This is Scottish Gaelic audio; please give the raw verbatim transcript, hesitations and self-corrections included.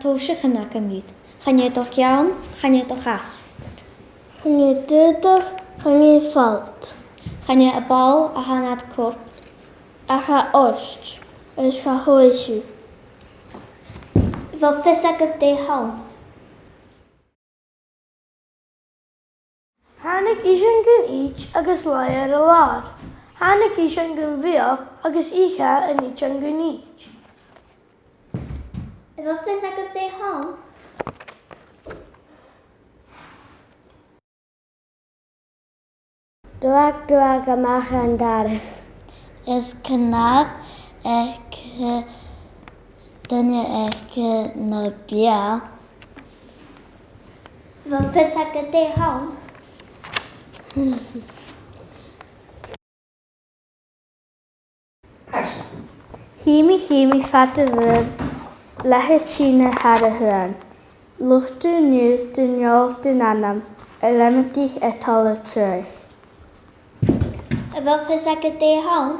Tha seo ceart gu leòr. Chan e do cheann, chan e do chas. Chan e d' aodach, chan e d' fhalt. Chan e am ball a tha nad chorp. Ach a thoirt, is cha thoireadh tu. A bheil fios agad dè th' ann? Thàinig isean gun iteig agus laigh air an làr. Thàinig isean gun bhiadh agus ith e an isean gun iteig. A bheil fios agad dè th' ann? Ruaig, ruaig a-mach an doras. Is chan eil aig duine aig na beul. A bheil fios agad dè th' ann? Chì mi, chì mi fada bhuan, leithid sin a tha a' tighinn. Luchd-ionnsachaidh, duine eile, duine ainm, a' leumadaich air talamh traoich. A bheil fios agad dè th' ann?